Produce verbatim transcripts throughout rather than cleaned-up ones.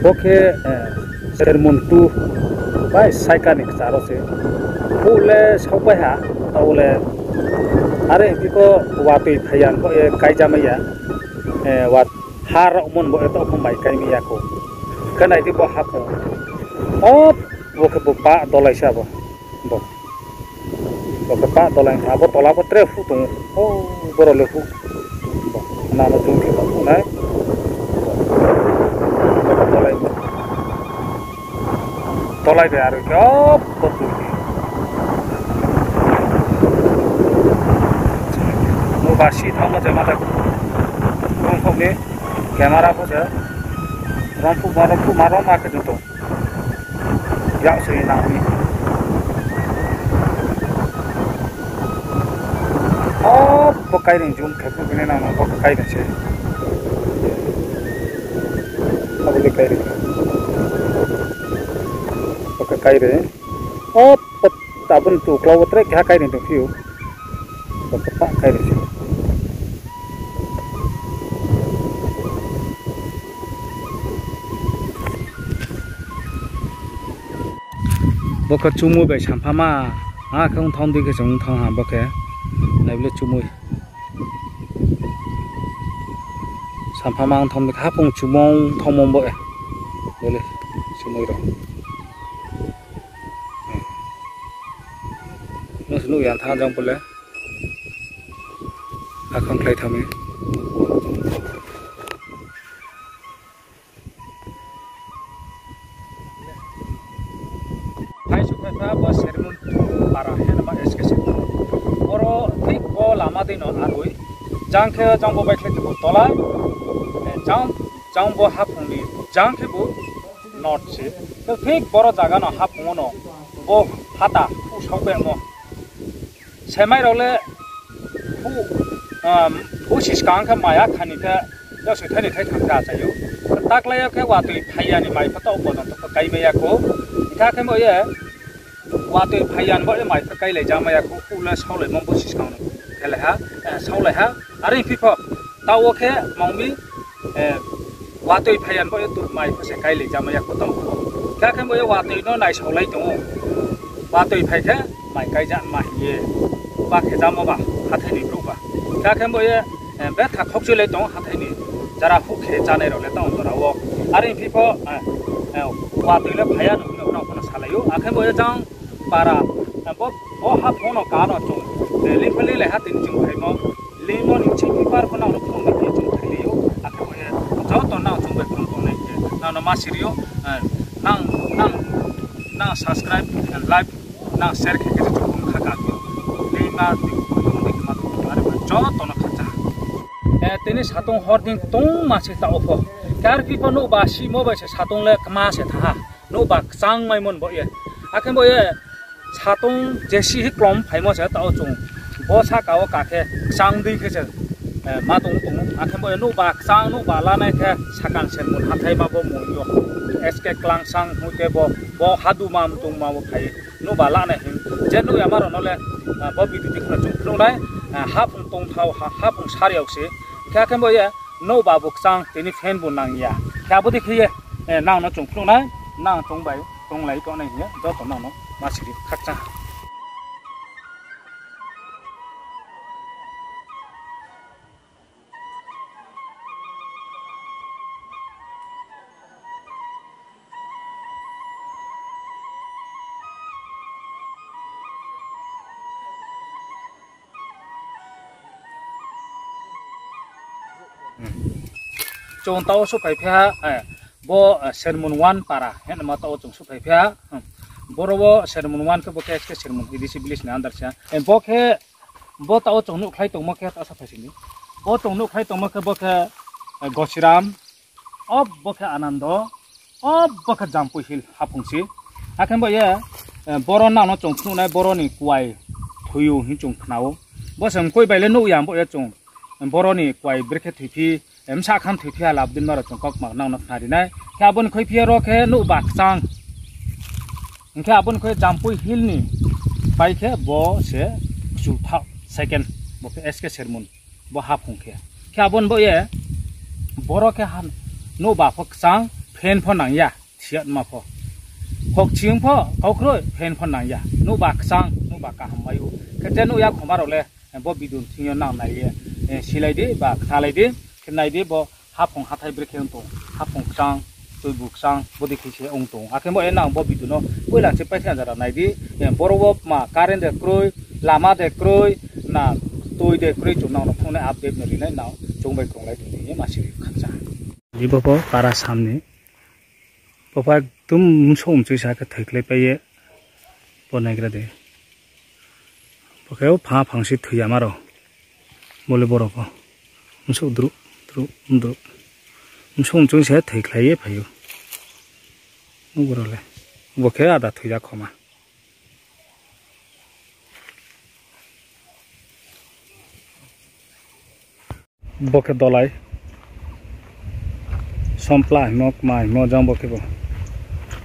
Bo khe, eh, Sermon two bai Saikar ni kchar wo se. Bo le saopai ha, taoh le. Are hing phi pho watoi phai ya ni bo ye kaijamai ya. Eh, wa-, ha rao mon bo ye taoh pho mai kaimai ya khou. Khe nai di bo haphung. O, bo khe bo pah dolai se abo. Bo. Bo khe pah dolai, abo tola pho tre huh tong ou. O, boro le huh. Bo, nano chung khe ba huh nai. Bo. Bo khe dolai. Tolai bai aro khe, o, bo tui. Nouhba si thanngmo je mata. Rongkhouh ni camera pho se. Rongphuh ma, rongphuh ma, rongma khe jung tong. Yak se nang mi. O, bo kaireing zoom khe phuh bini nang no, bo kaireing se. Abo le kaireing. Bo khe kaireing. O, abo ni tu klau wo tre keha kaireing tong phi ou. Bo khe pah kaireing se. Bo khe chumui bai samphama, akhe ongthang dei khe se ongthang ha bo khe. Nai bo le chumui. Samphama ongthang dei khe haphung chumung ongthangmo bo e. Bo le chumui rao. Nung se nuh ya thanng jang bo le. Akhang khlai thanng mi. Phai suh phai pha bo Sermon para hing ma S K Sermon. Boro thik bo lama dei no aroi. Jang khe jang bo baikhlai khe bo tola. Eh, jang, jang bo haphung ni jang khe bo north se. Khe thik boro zaga no haphung wo no bo hata phuh saoh bemo. Semai rao le phuh, um, phuh siskang khe mai ya kha ni khe, yaksoi thai ni thai tham khe achai ou. Taklái yo khe watoi phai ya ni mai pho taoh bo no to pho kaimai ya khou. Hing khe akhe bo ye, watoi phai ya ni bo ye mai pho kailai ja mai ya khou, phuh le saolaimo bo siskang no khelai ha, eh, saolai ha. Are phi pho, taoh wo khe mang mi, eh, watoi phai ya ni bo ye tu mai pho se kailai ja mai ya khou taoh. Khe akhe bo ye watoi no naisaolai tong ou. Watoi phai khe mai kaija ma hing ye. Ba khe jamo ba, hathái ni brouh ba. Khe akhe bo ye, eh, betha khokchui lai tong hathái ni. Jara huh khe chánai rao le taoh jora wo. Are phi pho, eh, eh, watoi le phai ya no hing ye brao pho no salai ou. Akhe bo ye jang para, eh, bo, bo haphung no ka no chung, eh, lingpha lilai ha tini chung phaimo. Lingmo ni ching phi par pho nang no phung ni khe chung phailai ou. Akhe bo ye joto nang chung bai phung tongnai khe nang no ma siri ou, eh, nang, nang, nang subscribe and like, nang share khe khe chung phung kha ka khe. Lingma ni phung ni khe ma tong are joto no khakchang. Eh, tini satung hor dei tongma se taoh pho. Khe are phi pho nouhba simo bai se satung le kma se tha ha. Nouhba kchang maimo ni bo ye. Akhe bo ye satung jesi hi klom phaimo se taoh chung. Bo saka wo ka khe kchang dei khe se, eh, ma tong tong ou. Akhe bo ye nouhba kchang, nouhba lanai khe sakan sermon hathái ma bo mung yo. S K Klangsang hoite bo, bo haduma mtongma wo phai. Nouhba lanai hing. Je nuh ya ma rao no le, eh, bo video dei kheno chung phnuh nai, eh, haphung tongthao, ha, haphung sariao se. Khe akhe bo ye, nouhba bo kchang, tini fan bo nang ya. Khe abo dei khe ye, eh, nang no chung phnuh nai, nang chung bai tonglai tongnai hing ye, joto nang no ma siri khakchang. Chung taoh wo souhphai phi ha, eh, bo, eh, Sermon one para hingma taoh wo chung souhphai phi ha. Boro wo Sermon one khe bo khe S K Sermon A D C village ni under se. Eh, bo khe, bo taoh wo chung nuhkhlai tongmo khe taoh sa phai sini. Bo chung nuhkhlai tongmo khe bo khe, eh, Gosiram, o bo khe Anando, o bo khe Jampui Hill haphung se. Akhe bo ye, eh, boro nang no chung phnuh nai boro ni kuai thoi ou hing chung khna ou. Bo se mkoih bai le nuh ya bo ye chung. Boro ni kuai brekhe thoiphi, bsa kham thoiphi ha lab din ma rao chung kaukma nang no khnari nai. Khe abo ni khuiphi ro khe nouhba kchang. Hing khe abo ni khui Jampui Hill ni pai khe bo se kchu thaoh second, bo khe S K Sermon, bo haphung khe. Khe abo ni bo ye, boro khe ha, nouhba pho kchang, fan pho nang ya, thiyatma pho. Hokching pho, kaukroi, fan pho nang ya. Nouhba kchang, nouhba kaham mai ou. Khe je nouh ya khoma rao le, bo video thing yo nang nai ye, silai di, ba khnalai di, khe nai di bo haphung hathái brekhe ong tong, haphung kchang, tuibu kchang, bodei khe se ong tong. Akhe bo ye nang bo video no poila se paithai jara nai di, boro wo ma current de kroi, lama de kroi, na tui de kroi chung nang no phone update no rinai nang chung bai krunglai tong di ye ma siri khakcha. Ibo bo para samni. Bo pho ekdom msouh mchoi sa khe thoikhlaipai ye. Bo naigra de. Bo khe o pha phang se thoi yama rao. Bo le borok pho. Msouh drouh, drouh, drouh. Msouh mchoi se thoikhlai ye phai ou. Bo rao le. Bo khe ada thoi ya khoma. Bo khe dolai. Sompla himo, kma himo, jang bo khe bo.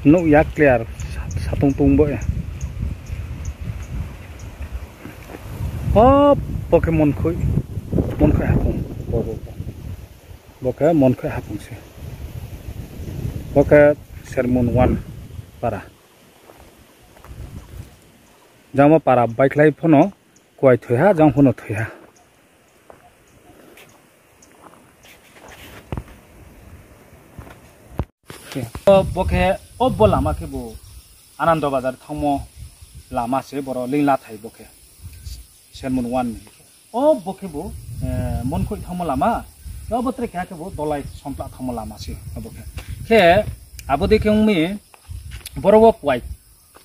Nuh ya clear, sa-, satung tung bo ya. O, bo khe monkhoi, monkhoi haphung, bo, bo, bo. Bo khe monkhoi haphung se. Bo khe Sermon one para. Jang bo para baikhlai phono kuai thoi ha, jang phono thoi ha. Bo khe, o bo lama khe bo Anando Bazar thanngmo lama se, boro lingla thai bo khe. Sermon one ni. O bo khe bo, eh, Monkhoi thanngmo lama, o bo tre keha khe bo Dolai Sompla thanngmo lama se, o bo khe. Khe, abo dei khe ong mi, boro wo kuai,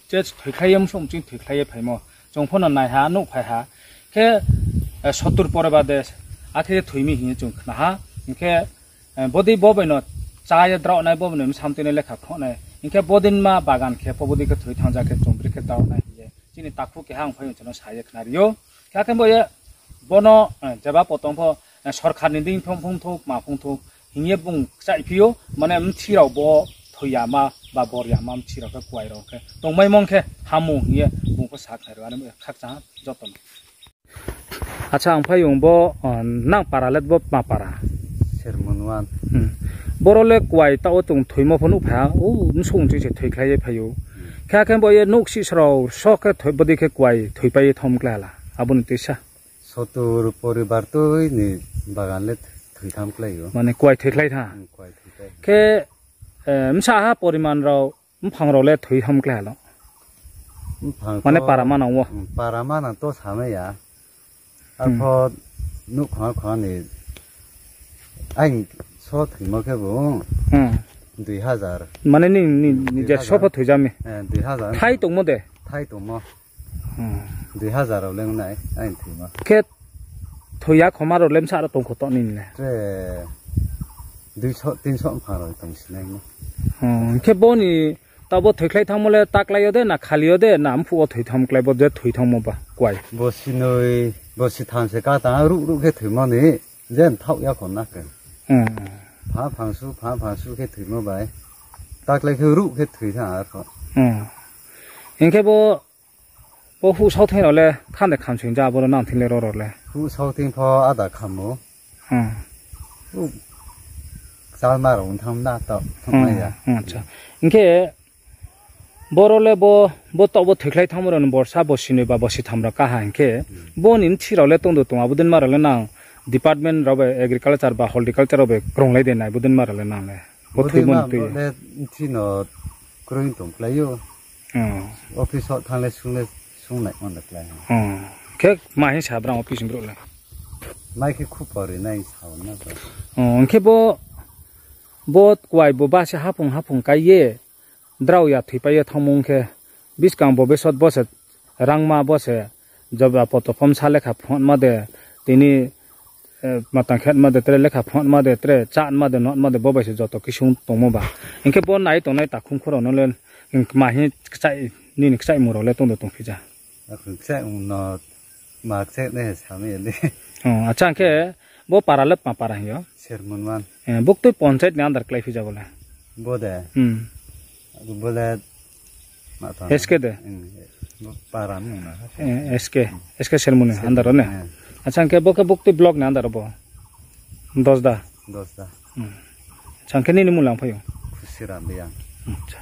je thoikhlai ye, msouh mchoi thoikhlai ye phaimo, chung phono nai ha, nuhphai ha. Khe, eh, sottur pore bade, akhe thoi mi hing ye chung khna ha. Hing khe, eh, bodei bo bai no chá ye drao nai, bo bai no bsa mtui nai lekha phnuh nai. Hing khe bodei ma bagan khe pho bodei khe thoi thanng ja khe chung bri khe drao nai hing ye. Chini takhu keha ongphai ong chung no sa ye khna ri ou. Khe akhe bo ye, bono, eh, jeba poto pho, eh, sorkar ni deing phung phung thou, kma phung thou, hing ye bung kchaihphi ou, mane mthi rao bo thoi yama, ba bor yama mthi rao khe kuai rao khe. Tongmaimo khe hamu hing ye bung pho sa khna ri ou, are khakchang ha joto no. Acha, ang phai ong bo, ah, nang para le bo ma para? Sermon one. Hmm. Boro le kuai taoh wo chung thoimo pho nuhphai ha, o msouh mchoi se thoikhlai ye phai ou. Khe akhe bo ye nouhsih srao so khe thoi, bodei khe kuai thoipai ye thanng klái hala, abo ni tuisa. Sottur poribar tui ni bagan le thoi thanng klái ou. Mane kuai thoikhlai tha? Hmm, kuai thoikhlai. Khe, eh, bsa ha poriman rao, mphang rao le thoi thanng klái hala? Mphang mane to para manang wo? Hmm, para manang to samai ya. Arpho nuh khong khong ni aing so thoimo khe bo, hmm, dui hazar. Mane ni, ni, ni je so pho thoi ja mi? Eh, dui hazar. Thai tongmo de? Thai tongmo. Hmm. Dui hazar rao le ong nai, aing thoimo. Khe thoi ya khoma rao le bsa rao tong kho to ni le? Tre, duiso, tinso mphang rao tong si nai no. Hmm, khe bo ni taoh bo thoikhlai thanngmo le taklái yo de, na khali yo de, na mphuh wo thoi thanng klái bo je thoi thanngmo ba kuai? Bo sinoi, bo sitham se ka tang ruh ruh khe thoimo ni, je mthaoh ya kho na khe. Hmm. Pha phangsu, pha phangsu khe thoimo bai. Taklái khe ruh khe thoi thanng arpho. Hmm. Hing khe bo, bo huh saothing rao le kham de khamsoing ja, abo rao nang thing le ro rao le? Huh saothing pho ada kham ou. Hmm. Chalma rao ong thanng na taoh thanng nai ya. Hmm, acha. Hing khe, boro le bo, bo taoh bo thoikhlai thanngmo rao ni borsa bo sinoi ba bo sitham rao kaha hing khe, hmm, bo ni mthi rao le tong do tong, abo deinma rao le nang department rao bai, agriculture ba horticulture rao bai krunglai de nai, bo deinma rao le nang le? Bo thoimo ni tui le mthi no kroi tong klái ou. Hmm. Office wo thanng le sung le sung nai on da klái. Hmm. Khe ma hing sa brang office ni brouh le? Mai khe khu pori nai sa na ba. Hmm, hing khe bo, bo kuai bo ba se haphung haphung kái ye, drao ya thoipai ye thanngmo ong khe, buskang bo besot bo se rangma bo se, joba poto phom sa lekha phnuhma de, tini, eh, matang khetma de, tre lekha phnuhma de, tre chánma de, nuhma de, bo bai se joto kisung tongmo ba. Hing khe bo nai tongnai takhum khorao no le, hing kma hing kchai, nini kchaimung rao le tong do tongphi ja? Akhe kchaimung no ma kchai nai samai ya le. Oh, acha, hing khe bo para le tma para hing yo? Sermon one. Eh, buktui ponchayat ni under kláiphi ja bo le? Bo de? Hmm. Bo le S K de? Hmm, bo para mung na. Eh, S K, S K Sermon ni under wo ne? Hmm. Acha, hing khe bo khe buktui block ni under wo bo? Dosda? Dosda. Hmm. Acha, hing khe nini mung le ang phai ou? Khe ram de ya. Acha.